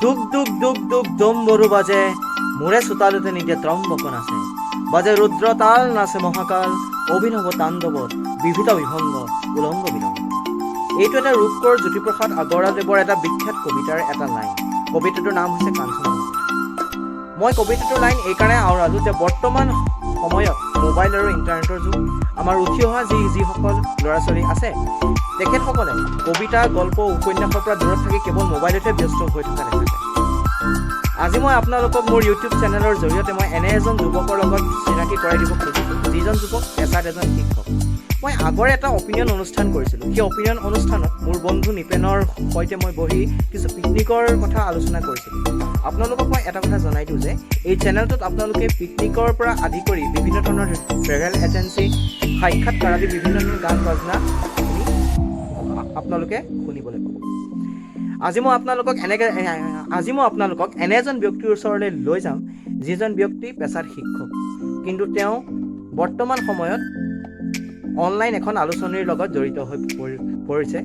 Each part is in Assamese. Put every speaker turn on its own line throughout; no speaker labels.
ডুক ডুক ডুক ডুক ডম্বৰু বাজে, মোৰে চোতালতে নিতে ত্ৰম্বক নাচে। বাজে ৰুদ্ৰতাল, নাচে মহাকাল, অভিনৱ তাণ্ডৱত বিবিধ বিভংগ উলংগ বিলংগ। এইটো এটা ৰূপকোঁৱৰ জ্যোতিপ্ৰসাদ আগৰৱালাদেৱৰ এটা বিখ্যাত কবিতাৰ এটা লাইন। কবিতাটোৰ নাম হৈছে কাঞ্চন। মই কবিতাটোৰ লাইন এইকাৰণে আওৰালোঁ যে বৰ্তমান সময়ত মোবাইল আৰু ইণ্টাৰনেটৰ যুগ। আমাৰ উঠি অহা যিসকল ল'ৰা ছোৱালী আছে, তেখেতসকলে কবিতা, গল্প, উপন্যাসৰ পৰা দূৰত থাকি কেৱল মোবাইলতে ব্যস্ত হৈ থকা দেখা যায়। আজি মই আপোনালোকক মোৰ ইউটিউব চেনেলৰ জৰিয়তে মই এনে এজন যুৱকৰ লগত চিনাকি কৰাই দিব খুজিছোঁ, যিজন যুৱক পেছাত এজন শিক্ষক। মই আগৰ এটা অপিনিয়ন অনুষ্ঠান কৰিছিলোঁ। সেই অপিনিয়ন অনুষ্ঠানত মোৰ বন্ধু নিপেনৰ সৈতে মই বহি কিছু পিকনিকৰ কথা আলোচনা কৰিছিলোঁ। আপোনালোকক মই এটা কথা জনাই দিওঁ যে এই চেনেলটোত আপোনালোকে পিকনিকৰ পৰা আদি কৰি বিভিন্ন ধৰণৰ ট্ৰেভেল এজেঞ্চি, সাক্ষাৎকাৰ আদি বিভিন্ন ধৰণৰ গান বাজনা আপোনালোকে শুনিবলৈ পাব। আজি মই আপোনালোকক এনে এজন ব্যক্তিৰ ওচৰলৈ লৈ যাম, যিজন ব্যক্তি পেছাত শিক্ষক, কিন্তু তেওঁ বৰ্তমান সময়ত অনলাইন এখন আলোচনীৰ লগত জড়িত হৈ পৰিছে।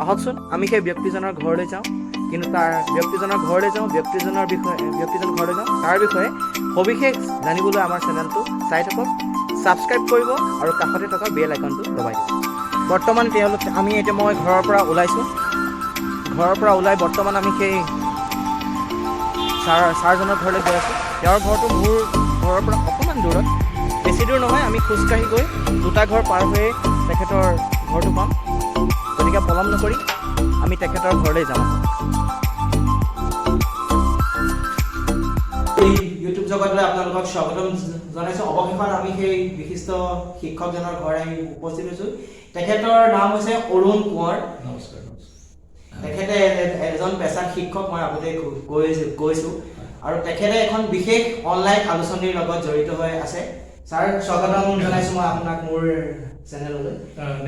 আহকচোন, আমি সেই ব্যক্তিজনৰ ঘৰলৈ যাওঁ। কিন্তু তাৰ ব্যক্তিজনৰ ঘৰলৈ যাওঁ, ব্যক্তিজনৰ বিষয়ে, ব্যক্তিজনৰ ঘৰলৈ যাওঁ, তাৰ বিষয়ে সবিশেষ জানিবলৈ আমাৰ চেনেলটো চাই থাকক, ছাবস্ক্ৰাইব কৰিব আৰু কাষতে থকা বেল আইকনটো দবাই দিব। বৰ্তমান তেওঁলোক আমি এতিয়া মই ঘৰৰ পৰা ওলাইছোঁ। ঘৰৰ পৰা ওলাই বৰ্তমান আমি সেই ছাৰজনৰ ঘৰলৈ গৈ আছোঁ। তেওঁৰ ঘৰটো মোৰ ঘৰৰ পৰা অকণমান দূৰত, বেছি দূৰ নহয়। আমি খোজকাঢ়ি গৈ দুটা ঘৰ পাৰ হৈয়ে তেখেতৰ ঘৰটো পাম। গতিকে পলম নকৰি আমি তেখেতৰ ঘৰলৈ যাম। এই ইউটিউব জগতলৈ আপোনালোকক স্বাগতম জনাইছোঁ। অৱশেষত আমি সেই বিশিষ্ট শিক্ষকজনৰ ঘৰ আহি উপস্থিত হৈছোঁ। তেখেতৰ নাম হৈছে অৰুণ কোঁৱৰ।
নমস্কাৰ, নমস্কাৰ।
তেখেতে এজন পেছাত শিক্ষক, মই আগতে কৈছোঁ আৰু তেখেতে এখন বিশেষ অনলাইন আলোচনীৰ লগত জড়িত হৈ আছে। ছাৰ, স্বাগতম জনাইছোঁ মই আপোনাক মোৰ চেনেললৈ।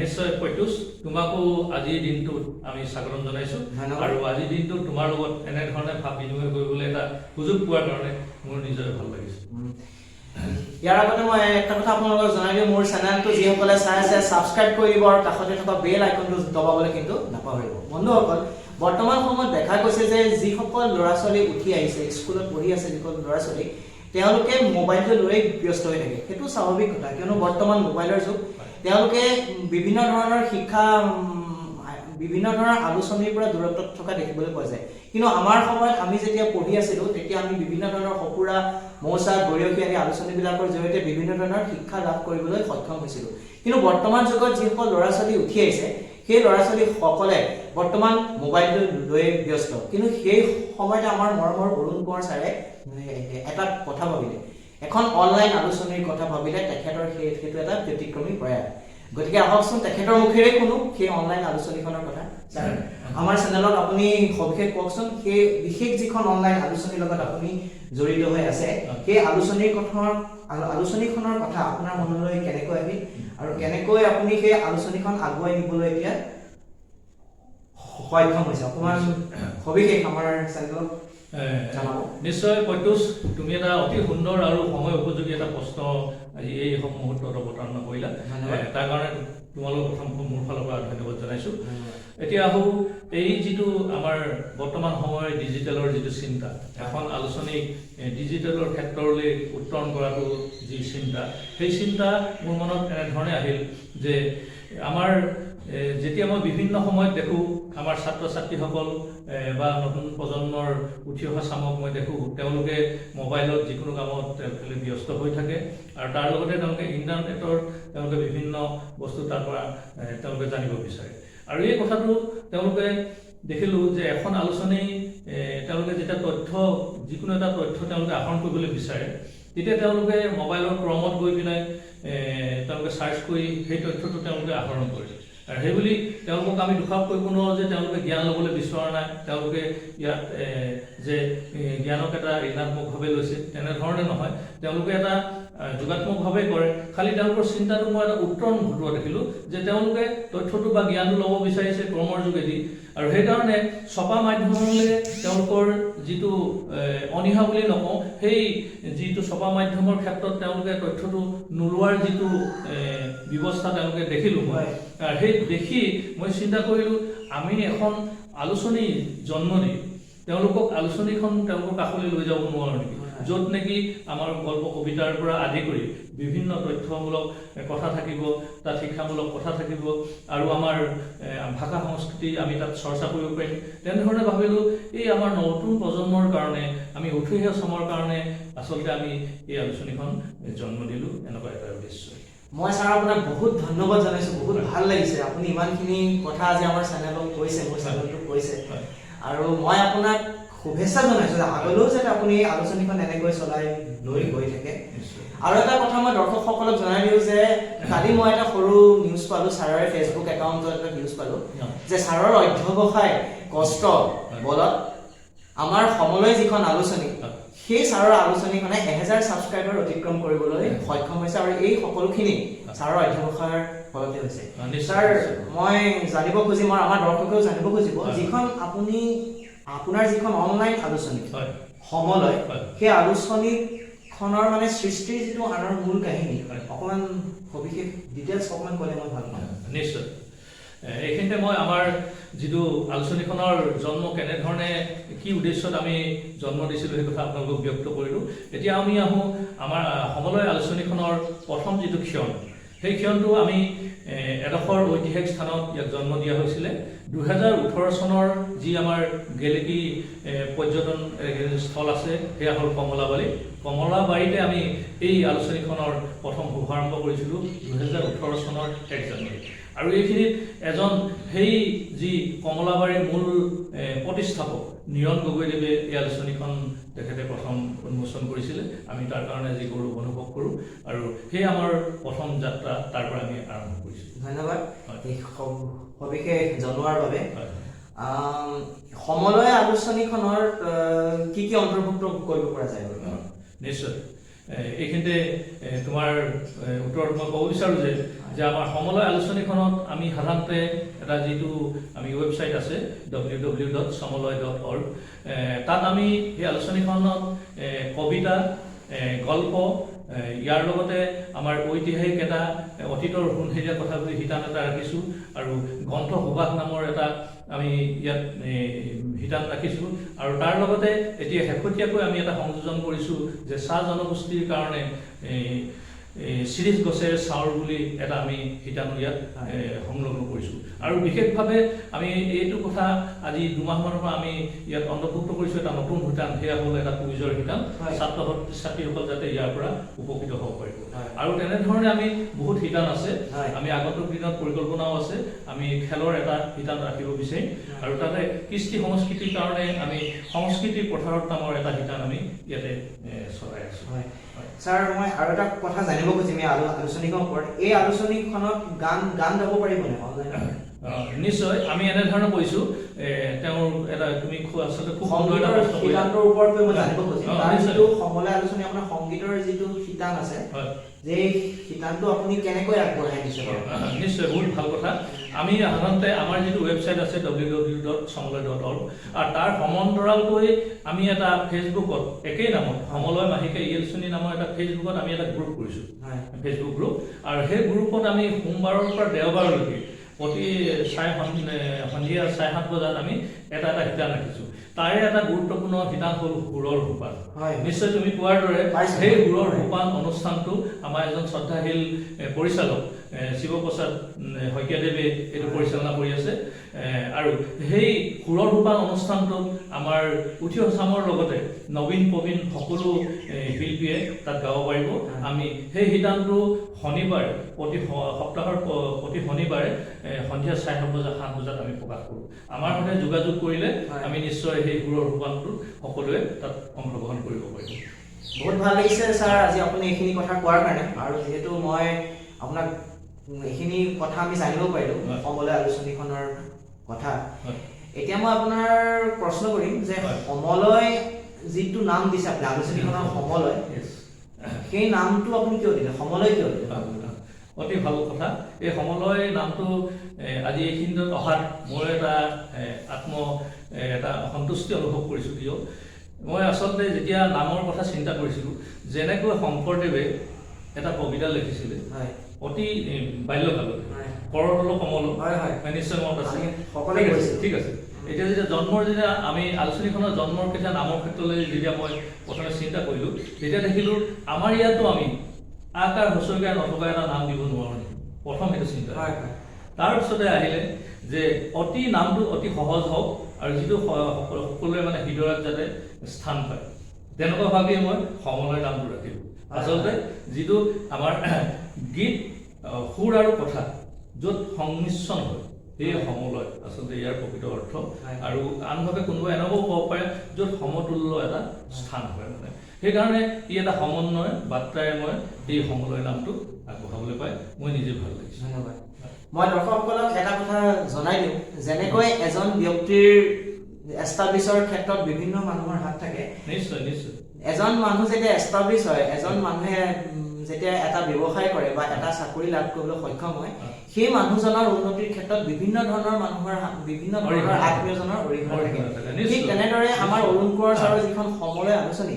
নিশ্চয় প্ৰত্যুষ, তোমাকো আজিৰ দিনটোত আমি স্বাগতম জনাইছোঁ।
ধন্যবাদ।
আৰু আজিৰ দিনটোত তোমাৰ লগত এনেধৰণে ভাৱ বিনিময় কৰিবলৈ এটা সুযোগ পোৱাৰ কাৰণে মোৰ নিজৰে ভাল লাগিছে।
ইয়াৰ আগতে মই এটা কথা আপোনালোকক জনাই দিওঁ, মোৰ চেনেলটো যিসকলে চাই আছে, ছাবস্ক্ৰাইব কৰি দিব আৰু কাষতে থকা বেল আইকনটো দবাবলৈ কিন্তু নাপাহৰিব। বন্ধুসকল, বৰ্তমান সময়ত দেখা গৈছে যে যিসকল ল'ৰা ছোৱালী উঠি আহিছে, স্কুলত পঢ়ি আছে যিসকল ল'ৰা ছোৱালী, তেওঁলোকে মোবাইলটো লৈ ব্যস্ত হৈ থাকে। সেইটো স্বাভাৱিক কথা, কিয়নো বৰ্তমান মোবাইলৰ যুগ। তেওঁলোকে বিভিন্ন ধৰণৰ শিক্ষা, বিভিন্ন ধৰণৰ আলোচনীৰ পৰা দূৰত্বত থকা দেখিবলৈ পোৱা যায়। কিন্তু আমাৰ সময়ত আমি যেতিয়া পঢ়ি আছিলোঁ, তেতিয়া আমি বিভিন্ন ধৰণৰ সঁফুৰা, মৌচাক, গৰীয়সী আদি আলোচনীবিলাকৰ জৰিয়তে বিভিন্ন ধৰণৰ শিক্ষা লাভ কৰিবলৈ সক্ষম হৈছিলোঁ। কিন্তু বৰ্তমান যুগত যিসকল ল'ৰা ছোৱালী উঠি আহিছে, সেই ল'ৰা ছোৱালীসকলে বৰ্তমান মোবাইলটো লৈ ব্যস্ত। কিন্তু সেই সময়তে আমাৰ মৰমৰ অৰুণ কোঁৱৰ ছাৰে এটা কথা ভাবিলে, এখন অনলাইন আলোচনীৰ কথা ভাবিলে। তেখেতৰ সেইটো এটা ব্যতিক্ৰমী প্ৰয়াস। গতিকে আহকচোন, তেখেতৰ মুখেৰে শুনো সেই অনলাইন আলোচনীখনৰ কথা। ছাৰ, আমাৰ চেনেলত আপুনি সবিশেষ কওকচোন, সেই বিশেষ যিখন অনলাইন আলোচনীৰ লগত আপুনি জড়িত হৈ আছে, সেই আলোচনীখনৰ কথা আপোনাৰ মনলৈ কেনেকৈ আহিল আৰু কেনেকৈ আপুনি সেই আলোচনীখন আগুৱাই নিবলৈ এতিয়া সক্ষম হৈছে, অকণমান সবিশেষ আমাৰ চেনেলক জনাব।
নিশ্চয় প্ৰত্যুষ, তুমি এটা অতি সুন্দৰ আৰু সময় উপযোগী এটা প্ৰশ্ন আজি এই মুহূৰ্তত অৱতাৰণা কৰিলা।
ধন্যবাদ।
তাৰ কাৰণে তোমালোক প্ৰথম মোৰ ফালৰ পৰা ধন্যবাদ জনাইছোঁ। এতিয়া আহোঁ, এই যিটো আমাৰ বৰ্তমান সময়ৰ ডিজিটেলৰ যিটো চিন্তা, এখন আলোচনীক ডিজিটেলৰ ক্ষেত্ৰলৈ উত্তৰণ কৰাটো যি চিন্তা, সেই চিন্তা মোৰ মনত এনেধৰণে আহিল যে আমাৰ যেতিয়া মই বিভিন্ন সময়ত দেখোঁ, আমাৰ ছাত্ৰ ছাত্ৰীসকল বা নতুন প্ৰজন্মৰ উঠি অহা চামক মই দেখোঁ, তেওঁলোকে মোবাইলত যিকোনো কামত তেওঁলোকে ব্যস্ত হৈ থাকে আৰু তাৰ লগতে তেওঁলোকে ইণ্টাৰনেটৰ তেওঁলোকে বিভিন্ন বস্তু তাৰ পৰা তেওঁলোকে জানিব বিচাৰে। আৰু এই কথাটো তেওঁলোকে দেখিলোঁ যে এখন আলোচনী তেওঁলোকে যেতিয়া তথ্য, যিকোনো এটা তথ্য তেওঁলোকে আহৰণ কৰিবলৈ বিচাৰে, তেতিয়া তেওঁলোকে মোবাইলৰ ক্ৰমত গৈ পিনে তেওঁলোকে চাৰ্চ কৰি সেই তথ্যটো তেওঁলোকে আহৰণ কৰে। আৰু সেইবুলি তেওঁলোকক আমি দোষাৰোপ কৰিব নোৱাৰোঁ যে তেওঁলোকে জ্ঞান ল'বলৈ বিচৰা নাই, তেওঁলোকে ইয়াত যে জ্ঞানক এটা ঋণাত্মকভাৱে লৈছে, তেনেধৰণে নহয়। তেওঁলোকে এটা যোগাত্মকভাৱে কৰে। খালি তেওঁলোকৰ চিন্তাটো মই এটা উত্তৰণ ঘটোৱা দেখিলোঁ যে তেওঁলোকে তথ্যটো বা জ্ঞানটো ল'ব বিচাৰিছে ক্ৰমৰ যোগেদি আৰু সেইকাৰণে ছপা মাধ্যমলৈ তেওঁলোকৰ যিটো অনীহা বুলি নকওঁ, সেই যিটো ছপা মাধ্যমৰ ক্ষেত্ৰত তেওঁলোকে তথ্যটো নোলোৱাৰ যিটো ব্যৱস্থা তেওঁলোকে দেখিলোঁ মই, সেই দেখি মই চিন্তা কৰিলোঁ, আমি এখন আলোচনী জন্ম দি তেওঁলোকক আলোচনীখন তেওঁলোকৰ কাষলৈ লৈ যাব নোৱাৰোঁ নেকি, য'ত নেকি আমাৰ গল্প কবিতাৰ পৰা আদি কৰি বিভিন্ন তথ্যমূলক কথা থাকিব, তাত শিক্ষামূলক কথা থাকিব আৰু আমাৰ ভাষা সংস্কৃতি আমি তাত চৰ্চা কৰিব পাৰিম। তেনেধৰণে ভাবিলোঁ, এই আমাৰ নতুন প্ৰজন্মৰ কাৰণে, আমি উঠি অহা চামৰ কাৰণে আচলতে আমি এই আলোচনীখন জন্ম দিলোঁ, এনেকুৱা এটা উদ্দেশ্য।
মই ছাৰ আপোনাক বহুত ধন্যবাদ জনাইছোঁ। বহুত ভাল লাগিছে, আপুনি ইমানখিনি কথা আজি আমাৰ চেনেলত কৈছে, মোৰ চেনেলটোত কৈছে। আৰু মই আপোনাক শুভেচ্ছা জনাইছোঁ যে আগলৈও যাতে আপুনি এই আলোচনীখন এনেকৈ চলাই লৈ গৈ থাকে। আৰু এটা কথা মই দৰ্শকসকলক জনাই দিওঁ যে কালি মই এটা সৰু নিউজ পালোঁ, ছাৰৰে ফেচবুক একাউণ্টত এটা নিউজ পালোঁ যে ছাৰৰ অধ্যৱসায়, কষ্ট বলত আমাৰ সমলয় যিখন আলোচনী, সেই ছাৰৰ আলোচনীখনে 1000 ছাবস্ক্ৰাইবাৰ অতিক্ৰম কৰিবলৈ সক্ষম হৈছে আৰু এই সকলোখিনি ছাৰৰ অধ্যৱসায়ৰ ফলতে হৈছে। ছাৰ, মই জানিব খুজিম আৰু আমাৰ দৰ্শকেও জানিব খুজিব, যিখন আপুনি আপোনাৰ যিখন অনলাইন আলোচনী সমলয়, সেই আলোচনীখনৰ মানে সৃষ্টিৰ যিটো আঁৰৰ মূল কাহিনী, অকণমান সবিশেষ ডিটেইলছ অকণমান ক'লে মই ভাল পাম।
নিশ্চয়। এইখিনিতে মই আমাৰ যিটো আলোচনীখনৰ জন্ম কেনেধৰণে, কি উদ্দেশ্যত আমি জন্ম দিছিলোঁ, সেই কথা আপোনালোকক ব্যক্ত কৰিলোঁ। এতিয়া আমি আহোঁ আমাৰ সমলয় আলোচনীখনৰ প্ৰথম যিটো ক্ষণ, সেই ক্ষণটো আমি এডোখৰ ঐতিহাসিক স্থানত ইয়াক জন্ম দিয়া হৈছিলে। 2018 চনৰ যি আমাৰ গেলেকী পৰ্যটন স্থল আছে, সেয়া হ'ল কমলাবাৰী। কমলাবাৰীতে আমি এই আলোচনীখনৰ প্ৰথম শুভাৰম্ভ কৰিছিলোঁ 2018 চনৰ 1 জানুৱাৰী। আৰু এইখিনিত এজন সেই যি কমলাবাৰীৰ মূল প্ৰতিষ্ঠাপক নিৰণ গগৈদেৱে এই আলোচনীখন তেখেতে প্ৰথম উন্মোচন কৰিছিলে। আমি তাৰ কাৰণে যি গৌৰৱ অনুভৱ কৰোঁ আৰু সেই আমাৰ প্ৰথম যাত্ৰা তাৰ পৰা আমি আৰম্ভ কৰিছোঁ।
ধন্যবাদ এই সবিশেষ জনোৱাৰ বাবে।
হয়।
সমলয় আলোচনীখনৰ কি কি অন্তৰ্ভুক্ত কৰিব পৰা যায় বাৰু?
নিশ্চয়। এইখিনিতে তোমাৰ উত্তৰত মই ক'ব বিচাৰোঁ যে আমাৰ সমলয় আলোচনীখনত আমি সাধাৰণতে এটা যিটো আমি ৱেবছাইট আছে ww.samalay.org, তাত আমি সেই আলোচনীখনত কবিতা, গল্প, ইয়াৰ লগতে আমাৰ ঐতিহাসিক এটা অতীতৰ সোণসেৰীয়া কথা বুলি শিতান এটা ৰাখিছোঁ আৰু গ্ৰন্থ সুবাস নামৰ এটা আমি ইয়াত শিতান ৰাখিছোঁ। আৰু তাৰ লগতে এতিয়া শেহতীয়াকৈ আমি এটা সংযোজন কৰিছোঁ যে চাহ জনগোষ্ঠীৰ কাৰণে এই চিৰিজ গছেৰে চাউল বুলি এটা আমি শিতান ইয়াত সংলগ্ন কৰিছোঁ। আৰু বিশেষভাৱে আমি এইটো কথা আজি 2 মাহমানৰ পৰা আমি ইয়াত অন্তৰ্ভুক্ত কৰিছোঁ এটা নতুন শিতান, সেয়া হ'ল এটা কুইজৰ শিতান, ছাত্ৰ ছাত্ৰীসকল যাতে ইয়াৰ পৰা উপকৃত হ'ব পাৰিব। আৰু তেনেধৰণে আমি বহুত শিতান আছে। আমি আগন্তুক দিনত পৰিকল্পনাও আছে, আমি খেলৰ এটা শিতান ৰাখিব বিচাৰিম আৰু তাতে কৃষ্টি সংস্কৃতিৰ কাৰণে আমি সংস্কৃতিৰ পথাৰত নামৰ এটা শিতান আমি ইয়াতে চলাই আছোঁ।
হয় ছাৰ, মই আৰু এটা কথা জানিব খুজিম এই আলোচনীখনৰ ওপৰত। এই আলোচনীখনত গান গান গাব পাৰিবনে অনলাইনত?
নিশ্চয়। আমি এনেধৰণে কৈছোঁ, তেওঁৰ এটা তুমি আচলতে খুব সুন্দৰ এটা
সংগীতৰ
প্ৰশ্ন কৰিলা।
শিতানটোৰ ওপৰত গৈ মই জানিব খুজিম। তাৰ যিটো সমলয় আলোচনী আপোনাৰ সংগীতৰ যিটো শিতান আছে, যে এই শিতানটো আপুনি কেনেকৈ আগবঢ়াই নিছে বাৰু?
নিশ্চয়, বহুত ভাল কথা। আমি সাধাৰণতে আমাৰ যিটো ৱেবছাইট আছে ww.samalay.org আৰু তাৰ সমান্তৰালকৈ আমি এটা ফেচবুকত একেই নামত সমলয় মাহিকা ই আলোচনী নামৰ এটা ফেচবুকত আমি এটা গ্ৰুপ কৰিছোঁ, ফেচবুক গ্ৰুপ। আৰু সেই গ্ৰুপত আমি সোমবাৰৰ পৰা দেওবাৰলৈকে প্ৰতি সন্ধিয়া 7:30 বজাত আমি এটা এটা শিতান ৰাখিছোঁ। তাৰে এটা গুৰুত্বপূৰ্ণ শিতান হ'ল সুৰৰ সোপান। নিশ্চয় তুমি কোৱাৰ দৰে
পাইছোঁ।
সেই সুৰৰ সোপান অনুষ্ঠানটো আমাৰ এজন শ্ৰদ্ধাশীল পৰিচালক শিৱপ্ৰসাদ শইকীয়াদেৱে এইটো পৰিচালনা কৰি আছে। আৰু সেই সুৰৰ সোপান অনুষ্ঠানটোত আমাৰ উঠি অহা চামৰ লগতে নবীন প্ৰবীণ সকলো শিল্পীয়ে তাত গাব পাৰিব। আমি সেই শিতানটো শনিবাৰে প্ৰতি সপ্তাহৰ প্ৰতি শনিবাৰে সন্ধিয়া 7:30 বজা 7 বজাত আমি প্ৰকাশ কৰোঁ। আমাৰ সৈতে যোগাযোগ কৰিলে আমি নিশ্চয় সেই সুৰৰ সোপানটোত সকলোৱে তাত অংশগ্ৰহণ কৰিব পাৰিব।
বহুত ভাল লাগিছে ছাৰ, আজি আপুনি এইখিনি কথা কোৱাৰ কাৰণে। আৰু যিহেতু মই আপোনাক এইখিনি কথা আমি জানিব পাৰিলোঁ সমলয় আলোচনীখনৰ কথা। এতিয়া মই আপোনাৰ প্ৰশ্ন কৰিম যে সমলয় যিটো নাম দিছে আপুনি আলোচনীখনৰ সমলয়, সেই নামটো আপুনি কিয় দিলে? সমলয় কিয় দিলে?
অতি ভাল কথা। এই সমলয় নামটো আজি এইখিনিত অহাত মোৰ এটা আত্ম এটা সন্তুষ্টি অনুভৱ কৰিছোঁ। কিয়, মই আচলতে যেতিয়া নামৰ কথা চিন্তা কৰিছিলোঁ, যেনেকৈ শংকৰদেৱে এটা কবিতা লিখিছিলে অতি বাল্যকালত, কৰতল কমল,
হয় হয়
নিশ্চয় মনত আছে।
আমি সকলোৱে
ঠিক আছে,
কৈছিলোঁ।
ঠিক আছে। এতিয়া যেতিয়া জন্মৰ যেতিয়া আমি আলোচনীখনৰ জন্মৰ কেতিয়া নামৰ ক্ষেত্ৰলৈ যেতিয়া মই প্ৰথমে চিন্তা কৰিলোঁ, তেতিয়া দেখিলোঁ আমাৰ ইয়াতো আমি আকাৰ হুঁচৰিকাৰ নথকা এটা নাম দিব নোৱাৰোঁ নেকি, প্ৰথম সেইটো চিন্তা।
হয় হয়
তাৰপিছতে আহিলে যে অতি নামটো অতি সহজ হওক আৰু যিটো সকলোৱে মানে হৃদয়ত যাতে স্থান পায়, তেনেকুৱা ভাবিয়ে মই সমলয় নামটো ৰাখিলোঁ। আচলতে যিটো আমাৰ গীত, সুৰ আৰু কথা য'ত সংমিশ্ৰণ হয়, সেই সমলয় আচলতে ইয়াৰ প্ৰকৃত অৰ্থ। আৰু আনভাৱে কোনোবাই এনেকুৱাও ক'ব পাৰে য'ত সমতুল্য এটা স্থান হয়, মানে সেইকাৰণে ই এটা সমন্বয় বাৰ্তাৰে মই এই সমলয় নামটো আগবঢ়াবলৈ পাই মই নিজে ভাল লাগিছে।
ধন্যবাদ। মই দৰ্শকসকলক এটা কথা জনাই দিওঁ, যেনেকৈ এজন ব্যক্তিৰ এষ্টাব্লিছৰ ক্ষেত্ৰত বিভিন্ন মানুহৰ হাত থাকে,
নিশ্চয় নিশ্চয়।
এজন মানুহ যেতিয়া এষ্টাব্লিছ হয়, এজন মানুহে যেতিয়া এটা ব্যৱসায় কৰে বা এটা চাকৰি লাভ কৰিবলৈ সক্ষম হয়, সেই মানুহজনৰ উন্নতিৰ ক্ষেত্ৰত বিভিন্ন ধৰণৰ মানুহৰ বিভিন্ন ধৰণৰ
অৰিহণা।
আত্মীয়জনৰ অৰিহণা থাকে।
অৰিহণা থাকে, নিশ্চয়।
ঠিক তেনেদৰে আমাৰ অৰুণ কোঁৱৰ ছাৰৰ যিখন সমলয় আলোচনী,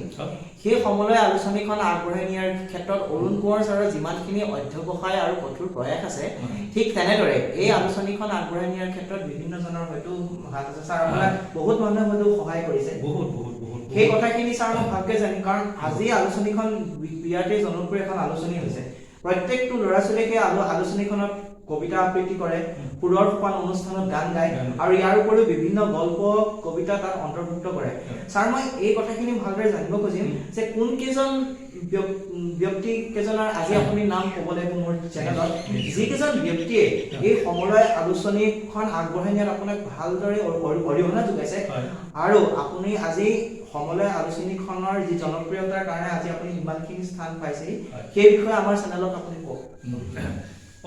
সেই সমলয় আলোচনীখন আগবঢ়াই নিয়াৰ ক্ষেত্ৰত অৰুণ কোঁৱৰ ছাৰৰ যিমানখিনি অধ্যৱসায় আৰু কঠোৰ প্ৰয়াস আছে, ঠিক তেনেদৰে এই আলোচনীখন আগবঢ়াই নিয়াৰ ক্ষেত্ৰত বিভিন্নজনৰ হয়তো হাত আছে। ছাৰ, আপোনাক বহুত মানুহে হয়তো সহায় কৰিছে।
বহুত বহুত বহুত।
সেই কথাখিনি ছাৰ মই ভালকে জানিম, কাৰণ আজি আলোচনীখন বিৰাটেই জনপ্ৰিয় এখন আলোচনী হৈছে। প্ৰত্যেকটো ল'ৰা ছোৱালীয়ে সেই আলোচনীখনত কবিতা আবৃত্তি কৰে, সুৰৰ সোপান অনুষ্ঠানত গান গায় আৰু ইয়াৰ উপৰিও বিভিন্ন গল্প কবিতা তাত অন্তৰ্ভুক্ত কৰে। ছাৰ, মই এই কথাখিনি ভালদৰে জানিব খুজিম যে কোন কেইজন ব্যক্তি কেইজনৰ আজি আপুনি নাম ক'ব লাগিব মোৰ চেনেলত, যিকেইজন ব্যক্তিয়ে এই সমলয় আলোচনীখন আগবঢ়াই নিয়াত আপোনাক ভালদৰে অৰিহণা যোগাইছে আৰু আপুনি আজি সমলয় আলোচনীখনৰ যি জনপ্ৰিয়তাৰ কাৰণে আজি আপুনি ইমানখিনি স্থান পাইছেহি, সেই বিষয়ে আমাৰ চেনেলত আপুনি কওক।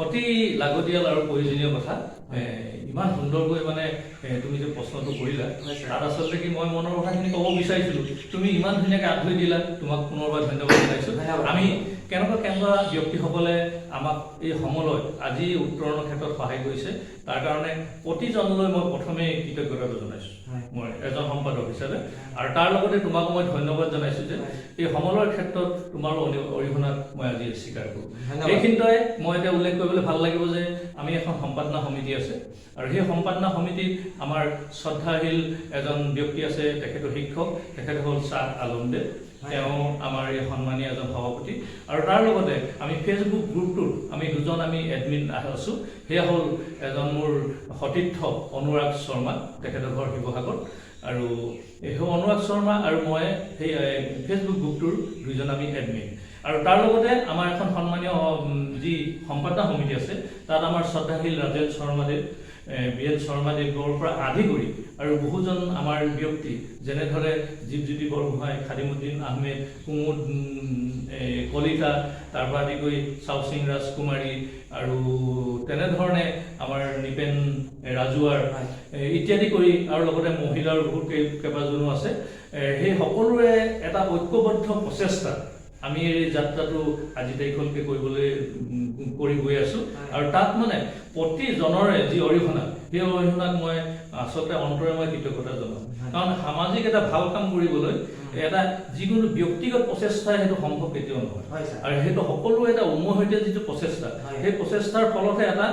অতি লাগতিয়াল আৰু প্ৰয়োজনীয় কথা। ইমান সুন্দৰকৈ মানে তুমি যে প্ৰশ্নটো কৰিলা, তাত আচলতে কি মই মনৰ কথাখিনি ক'ব বিচাৰিছিলো, তুমি ইমান ধুনীয়াকৈ আঁত দিলা, তোমাক পুনৰবাৰ ধন্যবাদ জনাইছো।
ধন্যবাদ।
আমি কেনেকুৱা কেনেকুৱা ব্যক্তিসকলে আমাক এই সমলয় আজি উত্তৰণৰ ক্ষেত্ৰত সহায় কৰিছে, তাৰ কাৰণে প্ৰতিজনলৈ মই প্ৰথমে কৃতজ্ঞতাটো জনাইছো, মই এজন সম্পাদক হিচাপে। আৰু তাৰ লগতে তোমাকো মই ধন্যবাদ জনাইছো যে এই সমলয়ৰ ক্ষেত্ৰত তোমাৰো অৰিহণাক মই আজি স্বীকাৰ কৰোঁ।
ধন্যবাদ।
এইখিনিতে মই এতিয়া উল্লেখ কৰিবলৈ ভাল লাগিব যে আমি এখন সম্পাদনা সমিতি আছে আৰু সেই সম্পাদনা সমিতিত আমাৰ শ্ৰদ্ধাশীল এজন ব্যক্তি আছে, তেখেতো শিক্ষক, তেখেত হ'ল শ্বাহ আলমদেৱ। তেওঁ আমাৰ এই সন্মানীয় এজন সভাপতি। আৰু তাৰ লগতে আমি ফেচবুক গ্ৰুপটোত আমি দুজন আমি এডমিন আছোঁ। সেয়া হ'ল এজন মোৰ সতীৰ্থ অনুৰাগ শৰ্মা, তেখেতৰ ঘৰ শিৱসাগৰত। আৰু সেই অনুৰাগ শৰ্মা আৰু মই সেই ফেচবুক গ্ৰুপটোৰ দুইজন আমি এডমিন। আৰু তাৰ লগতে আমাৰ এখন সন্মানীয় যি সম্পাদনা সমিতি আছে, তাত আমাৰ শ্ৰদ্ধাশীল ৰাজেন শৰ্মাদেৱ, বি এল শৰ্মাদেৱৰ পৰা আদি কৰি আৰু বহুজন আমাৰ ব্যক্তি, যেনেদৰে জীৱজ্যোতি বৰগোহাঁই, খাদিমুদ্দিন আহমেদ, কুমুদ কলিতা, তাৰ পৰা আদি কৰি চাওচিং ৰাজকুমাৰী আৰু তেনেধৰণে আমাৰ নিপেন ৰাজুৱাৰ ইত্যাদি কৰি, আৰু লগতে মহিলাৰ বহুত কেইবাজনো আছে। সেই সকলোৰে এটা ঐক্যবদ্ধ প্ৰচেষ্টা আমি এই যাত্ৰাটো আজি তাৰিখলৈকে কৰিবলৈ কৰি গৈ আছো। আৰু তাত মানে প্ৰতিজনৰে যি অৰিহণা, সেই অৰিহণাক মই আচলতে অন্তৰে মই কৃতজ্ঞতা জনাওঁ। কাৰণ সামাজিক এটা ভাল কাম কৰিবলৈ এটা যিকোনো ব্যক্তিগত প্ৰচেষ্টাই সেইটো সম্ভৱ কেতিয়াও নহয়।
ছাৰ।
আৰু সেইটো সকলোৰে এটা উমৈহতীয়া যিটো প্ৰচেষ্টা, সেই প্ৰচেষ্টাৰ ফলতহে এটা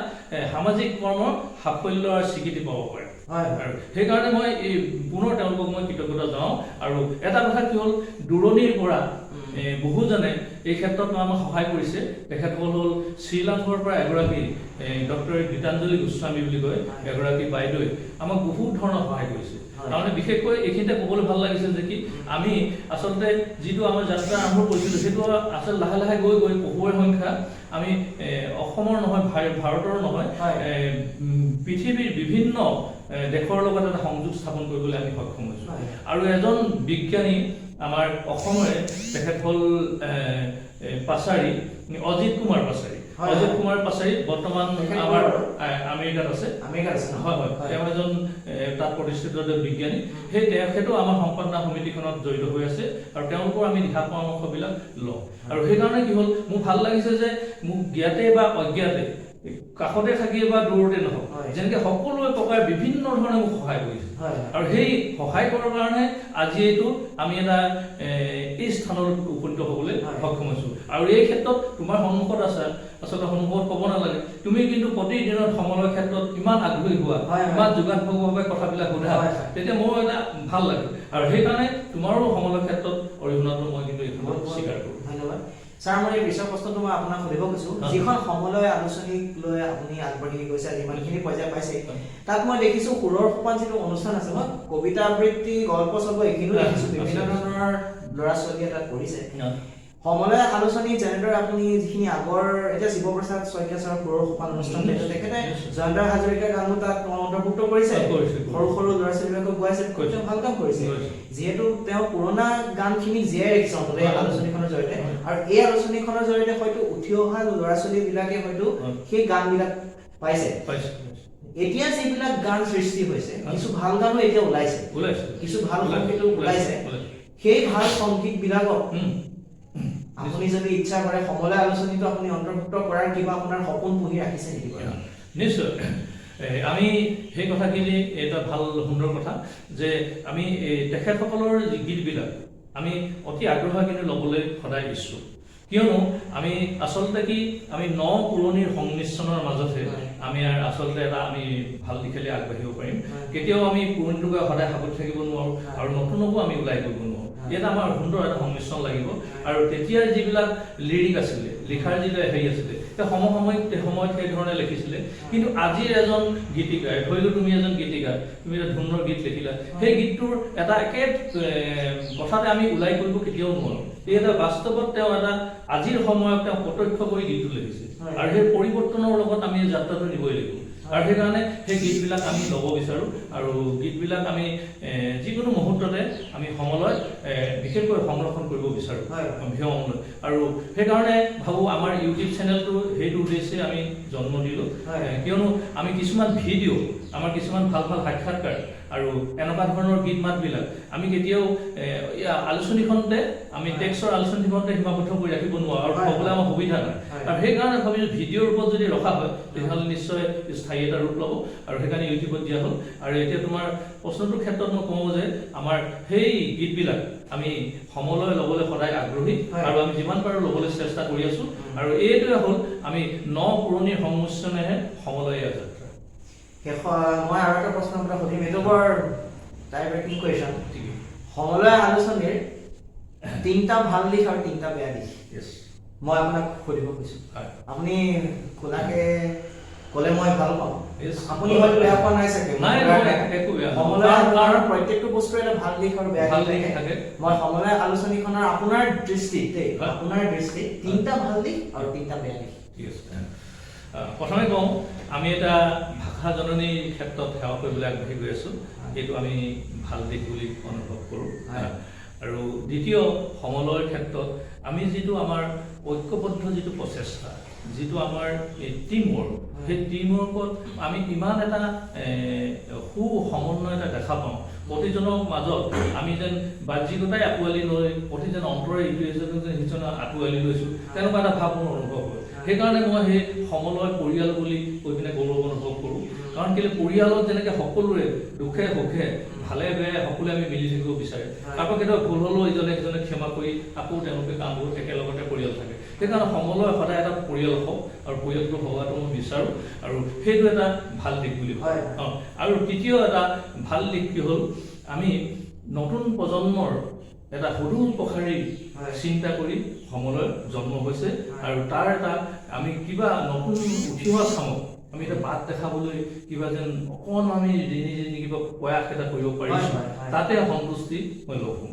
সামাজিক কৰ্মৰ সাফল্য আৰু স্বীকৃতি পাব পাৰে।
হয় হয়
আৰু সেইকাৰণে মই এই পুনৰ তেওঁলোকক মই কৃতজ্ঞতা জনাওঁ। আৰু এটা কথা কি হ'ল, দূৰণিৰ পৰা বহুজনে এই ক্ষেত্ৰত আমাক সহায় কৰিছে। তেখেতসকল হ'ল শ্ৰীলংকাৰ পৰা এগৰাকী ডক্টৰ গীতাঞ্জলি গোস্বামী বুলি কয় এগৰাকী বাইদেৱে আমাক বহুত ধৰণৰ সহায় কৰিছে। তাৰমানে বিশেষকৈ এইখিনিতে ক'বলৈ ভাল লাগিছে যে কি আমি আচলতে যিটো আমাৰ যাত্ৰা আৰম্ভ কৰিছিলোঁ, সেইটো আচলতে লাহে লাহে গৈ গৈ পঢ়ুৱৈৰ সংখ্যা আমি অসমৰ নহয়, ভাৰতৰ নহয়, পৃথিৱীৰ বিভিন্ন দেশৰ লগত এটা সংযোগ স্থাপন কৰিবলৈ আমি সক্ষম হৈছোঁ। আৰু এজন বিজ্ঞানী আমাৰ অসমৰে, তেখেত হ'ল পাছাৰী, অজিত কুমাৰ পাছাৰী। অজিত কুমাৰ পাছাৰী বৰ্তমান
তেখেত
আমাৰ
ক'ৰ?
আমেৰিকাত আছে।
আমেৰিকাত আছে ন?
হয়, তেওঁ এজন তাত প্ৰতিষ্ঠিত এজন বিজ্ঞানী। সেই তেখেতো আমাৰ সম্পাদনা সমিতিখনত জড়িত হৈ আছে আৰু তেওঁলোকৰ আমি দিহা পৰামৰ্শবিলাক লওঁ। আৰু সেইকাৰণে কি হ'ল, মোৰ ভাল লাগিছে যে মোক জ্ঞাতে বা অজ্ঞাতে কাষতে থাকিয়ে বা দূৰতে নহওক, যেনেকে সকলোৱে প্ৰকাৰে বিভিন্ন ধৰণে মোক সহায় কৰিছে, আৰু সেই সহায় কৰাৰ কাৰণে আজি এইটো আমি এটা এই স্থানত উপনীত হ'বলৈ সক্ষম হৈছোঁ। আৰু এই ক্ষেত্ৰত তোমাৰ সন্মুখত আছা, আচলতে সন্মুখত ক'ব নালাগে, তুমি কিন্তু প্ৰতিদিনত সমলৰ ক্ষেত্ৰত ইমান আগ্ৰহী হোৱা, ইমান যোগাত্মকভাৱে কথাবিলাক সোধা, তেতিয়া মোৰ এটা ভাল লাগে। আৰু সেইকাৰণে তোমাৰো সমলৰ ক্ষেত্ৰত অৰিহণাটো মই কিন্তু এইখনত স্বীকাৰ কৰোঁ।
ধন্যবাদ ছাৰ। মই এই পিছৰ প্ৰশ্নটো মই আপোনাক সুধিব খুজিছোঁ, যিখন সমলয় আলোচনীক লৈ আপুনি আগবাঢ়ি গৈছে, আজি ইমানখিনি পৰ্যায় পাইছে, তাত মই দেখিছোঁ সুৰৰ সোপান যিটো অনুষ্ঠান আছে, মই কবিতা আবৃত্তি, গল্প চল্প এইখিনিও দেখিছোঁ, বিভিন্ন ধৰণৰ ল'ৰা ছোৱালীয়ে তাত পঢ়িছে। সমলয় আলোচনী যেনেদৰে আপুনি যিখিনি আগৰ এতিয়া শিৱপ্ৰসাদ শইকীয়া ছাৰৰ সুৰৰ সোপান অনুষ্ঠান, তেখেতে জয়ন্ত হাজৰিকাৰ গানো তাত অন্তৰ্ভুক্ত কৰিছে, সৰু সৰু ল'ৰা ছোৱালীবিলাকক গোৱাইছে, তেওঁ ভাল কাম কৰিছে। যিহেতু তেওঁ পুৰণা গানখিনি জীয়াই ৰাখিছে অন্ততঃ এই আলোচনীখনৰ জৰিয়তে, আৰু এই আলোচনীখনৰ জৰিয়তে হয়তো উঠি অহা ল'ৰা ছোৱালীবিলাকে হয়তো সেই গানবিলাক পাইছে। এতিয়া যিবিলাক গান সৃষ্টি হৈছে, কিছু ভাল গানো এতিয়া ওলাইছে, কিছু ভাল সংগীতো ওলাইছে, সেই ভাল সংগীতবিলাকক আপুনি যদি ইচ্ছা কৰে সমলয় আলোচনীটো আপুনি অন্তৰ্ভুক্ত কৰাৰ কিবা আপোনাৰ সপোন পুহি ৰাখিছে নেকি বাৰু?
নিশ্চয়। আমি সেই কথাখিনি এটা ভাল সুন্দৰ কথা যে আমি এই তেখেতসকলৰ যি গীতবিলাক আমি অতি আগ্ৰহ কিন্তু ল'বলৈ সদায় ইচ্ছুক। কিয়নো আমি আচলতে কি, আমি ন পুৰণিৰ সংমিশ্ৰণৰ মাজতহে আমি আচলতে এটা আমি ভাল দিশলৈ আগবাঢ়িব পাৰিম। কেতিয়াও আমি পুৰণিটোকে সদায় সাৱটি থাকিব নোৱাৰোঁ আৰু নতুনকো আমি ওলাই কৰিব নোৱাৰোঁ। ইয়াত আমাৰ সুন্দৰ এটা সংমিশ্ৰণ লাগিব। আৰু তেতিয়াৰ যিবিলাক লিৰিক আছিলে, লিখাৰ যিবিলাক হেৰি আছিলে, সেই সমসাময়িক সময়ত সেই ধৰণে লিখিছিলে। কিন্তু আজিৰ এজন গীতিকাৰ, ধৰি লওঁ তুমি এজন গীতিকাৰ, তুমি এটা ধুনৰ গীত লিখিলা, সেই গীতটোৰ এটা একে কথাতে আমি ওলাই কৰিব কেতিয়াও নোৱাৰোঁ। এই এটা বাস্তৱত তেওঁ এটা আজিৰ সময়ত তেওঁ প্ৰত্যক্ষ কৰি গীতটো লিখিছে, আৰু সেই পৰিৱৰ্তনৰ লগত আমি যাত্ৰাটো নিবই লাগিব। আৰু সেইকাৰণে সেই গীতবিলাক আমি ল'ব বিচাৰোঁ। আৰু গীতবিলাক আমি যিকোনো মুহূৰ্ততে আমি সমলয়ত বিশেষকৈ সংৰক্ষণ কৰিব বিচাৰোঁ, সমলয়। আৰু সেইকাৰণে ভাবোঁ আমাৰ ইউটিউব চেনেলটো সেইটো উদ্দেশ্যে আমি জন্ম দিলোঁ। কিয়নো আমি কিছুমান ভিডিঅ', আমাৰ কিছুমান ভাল ভাল সাক্ষাৎকাৰ আৰু এনেকুৱা ধৰণৰ গীত মাতবিলাক আমি কেতিয়াও আলোচনীখনতে আমি টেক্সৰ আলোচনীখনতে সীমাবদ্ধ কৰি ৰাখিব নোৱাৰোঁ আৰু থ'বলৈ আমাৰ সুবিধা নাই। আৰু সেইকাৰণে ভাবিছোঁ ভিডিঅ'ৰ ৰূপত যদি ৰখা হয় তেতিয়াহ'লে নিশ্চয় স্থায়ী এটা ৰূপ ল'ব, আৰু সেইকাৰণে ইউটিউবত দিয়া হ'ল। আৰু এতিয়া তোমাৰ প্ৰশ্নটোৰ ক্ষেত্ৰত মই কওঁ যে আমাৰ সেই গীতবিলাক আমি সমলয় ল'বলৈ সদায় আগ্ৰহী, আৰু আমি যিমান পাৰোঁ ল'বলৈ চেষ্টা কৰি আছোঁ। আৰু এইটোৱে হ'ল আমি ন পুৰণিৰ সংমিশ্ৰণেহে সমলয় যাত্ৰা।
শেষ মই আৰু এটা প্ৰশ্ন আপোনাক সুধিম, এইটো বৰ টাই ব্ৰেকিং কুৱেশ্যন। সমলয় আলোচনীৰ তিনিটা ভাল দিশ আৰু তিনিটা বেয়া দিশ মই আপোনাক সুধিব খুজিছোঁ। আপুনি খোলাকে ক'লে মই ভাল পাওঁ। আপুনি হয়তো বেয়া পোৱা নাই চাগে। সমলয় প্ৰত্যেকটো বস্তুৰে এটা ভাল দিশ আৰু বেয়া দিশ থাকে। মই সমলয় আলোচনীখনৰ আপোনাৰ দৃষ্টিত দেই, আপোনাৰ দৃষ্টিত তিনিটা ভাল দিশ আৰু তিনিটা বেয়া দিশ।
ঠিক আছে। প্ৰথমে কওঁ, আমি এটা ভাষা জননীৰ ক্ষেত্ৰত সেৱা কৰিবলৈ আগবাঢ়ি গৈ আছোঁ, এইটো আমি ভাল দিশ বুলি অনুভৱ কৰোঁ। আৰু দ্বিতীয়, সমলয়ৰ ক্ষেত্ৰত আমি যিটো আমাৰ ঐক্যবদ্ধ যিটো প্ৰচেষ্টা, যিটো আমাৰ এই টিম ৱৰ্ক, সেই টিম ৱৰ্কত আমি ইমান এটা সু সমন্বয় এটা দেখা পাওঁ। প্ৰতিজনৰ মাজত আমি যেন বাহ্যিকতাই আঁকোৱালি লৈ প্ৰতিজন অন্তৰে ইটো এজনে যেন সিজনে আঁকোৱালি লৈছোঁ, তেনেকুৱা এটা ভাৱ মোৰ অনুভৱ হয়। সেইকাৰণে মই সেই সমলয় পৰিয়াল বুলি কৈ পিনে গৌৰৱ অনুভৱ কৰোঁ। কাৰণ কেলৈ, পৰিয়ালত যেনেকৈ সকলোৰে দুখে সুখে ভালে বেয়াই সকলোৱে আমি মিলি থাকিব বিচাৰে, তাৰপৰা কেতিয়াবা ভুল হ'লেও ইজনে সিজনে ক্ষমা কৰি আকৌ তেওঁলোকে কামবোৰ একেলগতে পৰিয়াল থাকে। সেইকাৰণে সমলয় সদায় এটা পৰিয়াল হওক, আৰু পৰিয়ালটো হোৱাটো মই বিচাৰোঁ, আৰু সেইটো এটা ভাল দিশ বুলি ভাবোঁ। আৰু তৃতীয় এটা ভাল দিশ কি হ'ল, আমি নতুন প্ৰজন্মৰ এটা সুদূৰ প্ৰসাৰী চিন্তা কৰি সমলয়ৰ জন্ম হৈছে, আৰু তাৰ এটা আমি কিবা নতুন উঠি অহা চামক আমি এটা বাট দেখাবলৈ কিবা যেন অকণমান আমি নিজে কিবা প্ৰয়াস এটা কৰিব পাৰিছোঁ, তাতে সন্তুষ্টি মই লভোঁ।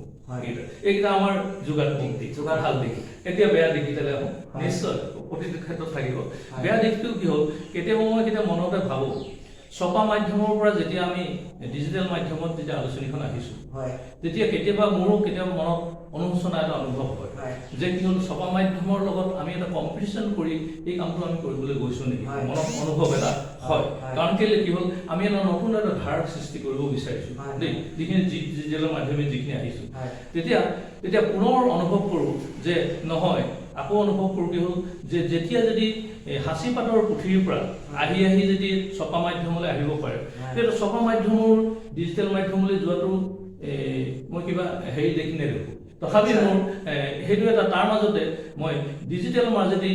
এইকেইটা আমাৰ যোগাত্মক দিশ, ভাল দিশ। এতিয়া বেয়া দিশ কেইটালৈ আহোঁ। নিশ্চয় প্ৰতিটো ক্ষেত্ৰত থাকিব। বেয়া দিশটো কি হ'ল, কেতিয়াবা মই কেতিয়াবা মনতে ভাবোঁ, ছপা মাধ্যমৰ পৰা যেতিয়া আমি ডিজিটেল মাধ্যমত যেতিয়া আলোচনীখন আহিছোঁ, তেতিয়া কেতিয়াবা মোৰো কেতিয়াবা মনত অনুশোচনা এটা অনুভৱ হয় যে কি হ'ল, ছপা মাধ্যমৰ লগত আমি এটা কম্পিটিশ্যন কৰি এই কামটো আমি কৰিবলৈ গৈছোঁ নেকি, মনত অনুভৱ এটা হয়। কাৰণ কেলৈ কি হ'ল, আমি এটা নতুন এটা ধাৰাৰ সৃষ্টি কৰিব বিচাৰিছোঁ দেই, যিখিনি ডিজিটেলৰ মাধ্যমে যিখিনি আহিছোঁ, তেতিয়া তেতিয়া পুনৰ অনুভৱ কৰোঁ যে নহয়, আকৌ অনুভৱ কৰোঁ কি হ'ল যে যেতিয়া যদি এই সাঁচি পাতৰ পুথিৰ পৰা আহি আহি যদি ছপা মাধ্যমলৈ আহিব পাৰে, তেতিয়া ছপা মাধ্যমৰ ডিজিটেল মাধ্যমলৈ যোৱাটো মই কিবা হেৰি দেখি নেদেখোঁ। তথাপি মোৰ সেইটো এটা, তাৰ মাজতে মই ডিজিটেল মাজেদি